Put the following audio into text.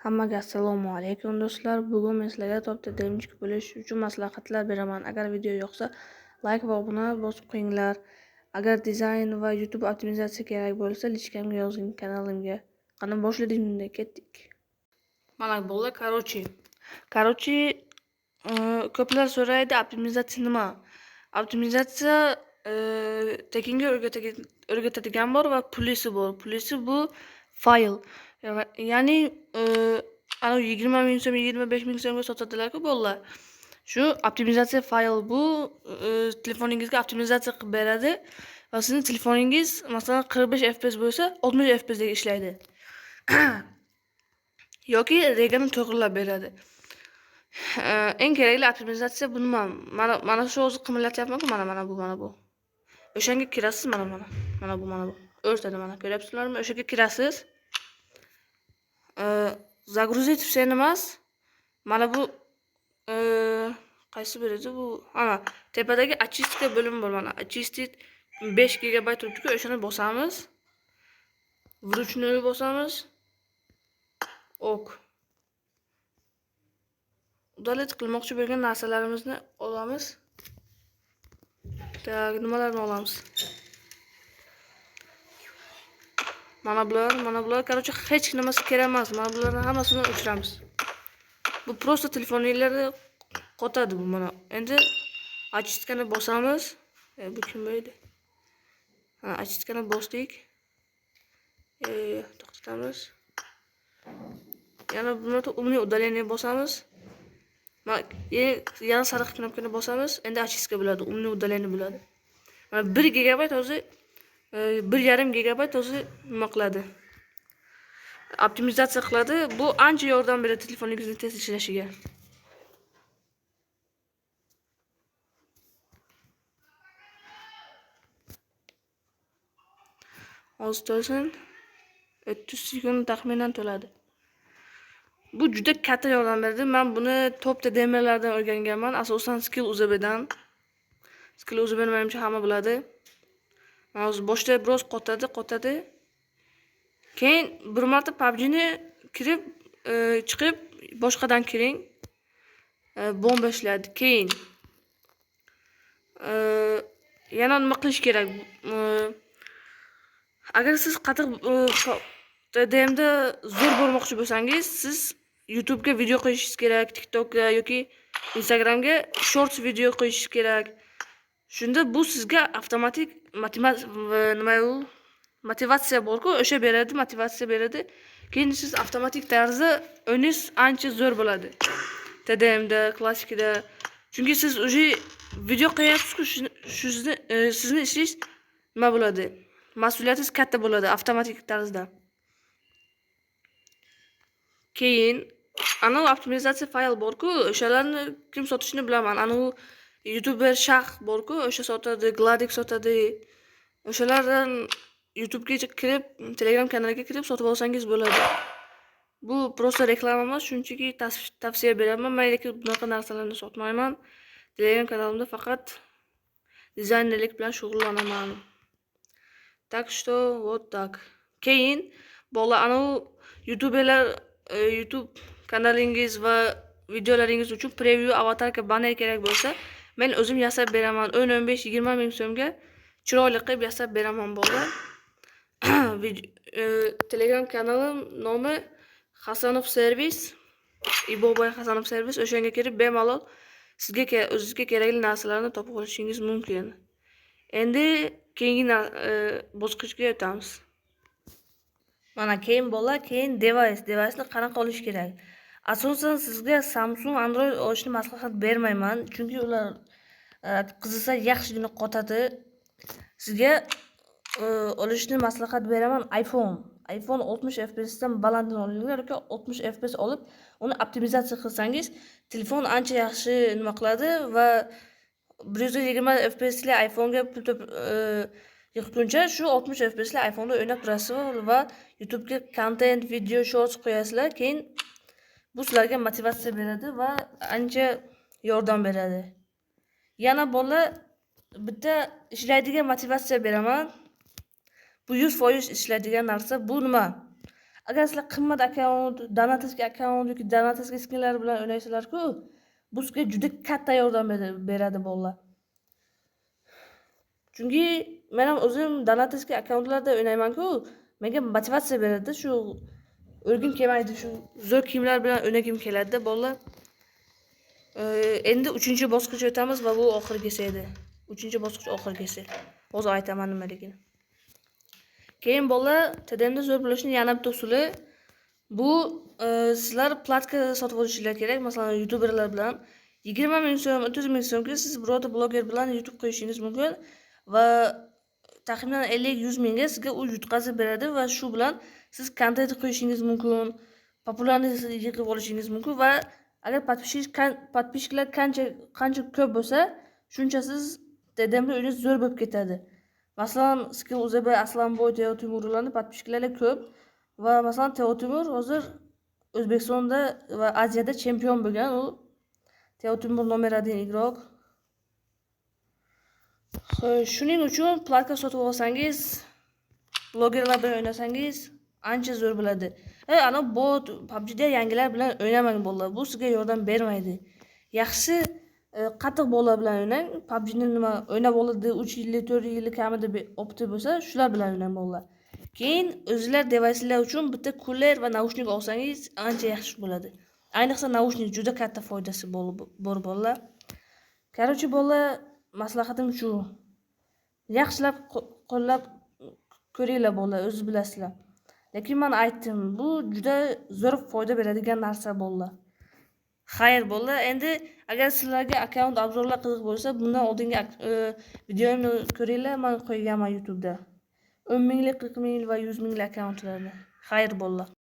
Hammaga assalomu alaykum do'stlar. Bugun men sizlarga top TDMchik bo'lish uchun maslahatlar beraman. Agar video yoqsa, like va obuna bosib qo'yinglar. Agar dizayn va YouTube optimizatsiya kerak bo'lsa, lichkamga yozing kanalimga. Qani boshladik, unda ketdik. Mana bolalar, Короче, ko'plar so'raydi, optimizatsiya nima? Optimizatsiya tekinga o'rgatadigan bor va pulisi bor. Pulisi bu fayl. Ya'ni anavi 20 ming so'm, 25 ming so'mga sotadilar-ku bolalar. Shu optimizatsiya fayl bu telefoningizga optimizatsiya qilib beradi va sizning telefoningiz masalan 45 FPS bo'lsa, 60 FPS dagi ishlaydi. Yoki regani to'g'rilab beradi. Eng kerakli optimizatsiya bu nima? Mana shu o'zi qimillatyapman-ku, mana bu, mana bu. O'shanga kirasiz, mana mana. Mana bu, mana bu. O'rtada mana ko'ryapsizlarmi? O'shaga kirasiz. Загрузить все emas. Mana bu qaysi biri edi bu? Ana, tepadagi очистка bo'limi bor mana. Очистить 5 GB turibdi-ku, o'shani bosamiz. Вручную bosamiz. Ok. Удалить qilmoqchi bo'lgan narsalarimizni olamiz. Tak, nimalarni olamiz? Mana bular, mana bular, короче, hech nimasi kerak emas. Mana bularni hammasini o'chiramiz. Bu просто telefoningizlarda qotadi bu mana. Endi очисткani bosamiz. Bu kim edi? Ha, очисткani bosdik. To'xtatamiz. Yana buni умное удаление bosamiz. Mana yana sariq knopkani bosamiz. Endi очистка bo'ladi, умное удаление bo'ladi. Mana 1 gigabayt o'zi 1,5 gigabayt o'zi nima qiladi? Optimizatsiya qiladi. Bu ancha yordam beradi telefoningizni tez ishlashiga. Hozir to'lsin. 30 sekund taxminan to'ladi. Bu juda katta yordam berdi. Men buni top TDMlardan o'rganganman, asosan Skill UZBdan. Skill UZBni menimcha hamma biladi. Hozir boshda biroz qotadi. Keyin bir marta PUBG'ni kirib, chiqib boshqadan kiring. Bomba ishlaydi. Keyin yana nima qilish kerak? Agar siz qattiq TDMda zo'r bo'lmoqchi bo'lsangiz, siz YouTube'ga video qo'yishingiz kerak, TikTok'ga yoki Instagramga shorts video qo'yishingiz kerak. Shunda bu sizga avtomatik nima u? Motivatsiya bor-ku, o'sha beradi, motivatsiya beradi. Keyin siz avtomatik tarzda o'yingiz ancha zo'r bo'ladi. TDMda, klassikada. Chunki siz уже video qo'yapsiz-ku, sizni ishingiz nima bo'ladi? Mas'uliyatingiz katta bo'ladi avtomatik tarzda. Keyin ana optimizatsiya fayl bor-ku, o'shalarni kim sotishini bilaman. Ana u YouTuber Shah bor-ku, o'sha sotadi, Gladik sotadi. O'shalardan YouTube'ga kirib, Telegram kanaliga kirib sotib olsangiz bo'ladi. Bu просто reklama emas, shunchaki tavsiya beraman. Men lekin bunaqa narsalarni sotmayman. Telegram kanalimda faqat dizaynerlik bilan shug'ullanaman. Так что вот так. Keyin bola ana u YouTuberlar YouTube kanalingiz va videolaringiz uchun preview, avatarka, banner kerak bo'lsa, men o'zim yasab beraman. 10, 15, 20 ming so'mga chiroyli qilib yasab beraman bolalar. Telegram kanalim nomi Hasanov Service, Iboboy Hasanov Service. O'shanga kirib bemalol sizga o'zingizga kerakli narsalarni topib olishingiz mumkin. Endi keyingi bosqichga o'tamiz. Mana keyin bolalar, keyin device, device'ni qanaqa olish kerak? Asosan sizga Samsung, Android olishni maslahat bermayman, chunki ular qizisa yaxshigina qotadi. Sizga olishni maslahat beraman iPhone. iPhone 60 FPS dan balandini olinglar yoki 60 FPS olib, uni optimizatsiya qilsangiz, telefon ancha yaxshi nima qiladi va 120 FPS li iPhone'ga pul yig'guncha shu 60 FPS li iPhone'da o'ynab turasiz va YouTube'ga kontent, video, shorts qo'yasizlar. Keyin bu sizlarga motivatsiya beradi va ancha yordam beradi. Yana bola bitta ishlaydigan motivatsiya beraman. Bu 100% ishlaydigan narsa. Bu nima? Agar sizlar qimmat akkaunt, донательский akkaunt yoki донательский skinlar bilan o'ynaysizlar-ku, bu sizga juda katta yordam beradi, bolalar. Chunki men ham o'zim донательский akkauntlarda o'ynayman-ku, menga motivatsiya beradi shu, o'lgim kelmaydi, shu zo'r kiyimlar bilan o'ynagim keladi, bolalar. Endi uchinchi bosqichga o'tamiz va bu oxirgisi edi. Uchinchi bosqich oxirgisi. Hozir aytaman nimaligini. Keyin, bolalar, TDMda zo'r bo'lishning yana bitta usuli bu sizlar платка sotib olishinglar kerak. Masalan, youtuberlar bilan 20 ming so'm, 30 ming so'mga siz birorta bloger bilan YouTube qo'yishingiz mumkin va taxminan 50-100 mingga sizga u yutqazib beradi va shu bilan siz kontent qo'yishingiz mumkin, популярность yig'ib olishingiz mumkin va agar подписчик lar qancha ko'p bo'lsa, shuncha siz TDMda o'yingiz zo'r bo'lib ketadi. Masalan, Skill UZB, Aslanboy, Teo Timurlarni подписчик lari ko'p va masalan, Teo Timur hozir O'zbekistonda va Aziyada chempion bo'lgan u. Teo Timur номер один игрок. Xo'sh, shuning uchun платка sotib olsangiz, blogerlar bilan o'ynasangiz ancha zo'r bo'ladi. Ana bot, PUBGda yangilar bilan o'ynamang, bolalar. Bu sizga yordam bermaydi. Yaxshi, qattiq bolalar bilan o'ynang. PUBGni nima o'ynab oladi, 3 yillik, 4 yillik kamida опыт i bo'lsa, shular bilan o'ynang, bolalar. Keyin o'zinglar devayslar uchun bitta кулер va naushnik olsangiz ancha yaxshi bo'ladi. Ayniqsa naushnik juda katta foydasi bor, bolalar. Короче, bolalar, maslahatim shu. Yaxshilab qo'llab ko'ringlar, bolalar, o'zingiz bilasizlar. Lekin men aytdim, bu juda zo'r foyda beradigan narsa, bolalar. Xayr, bolalar, endi agar sizlarga akkaunt обзор lar qiziq bo'lsa, bundan oldingi videomni ko'ringlar, men qo'yganman YouTube'da. 10 minglik, 40 minglik va 100 minglik akkauntlarni. Xayr, bolalar.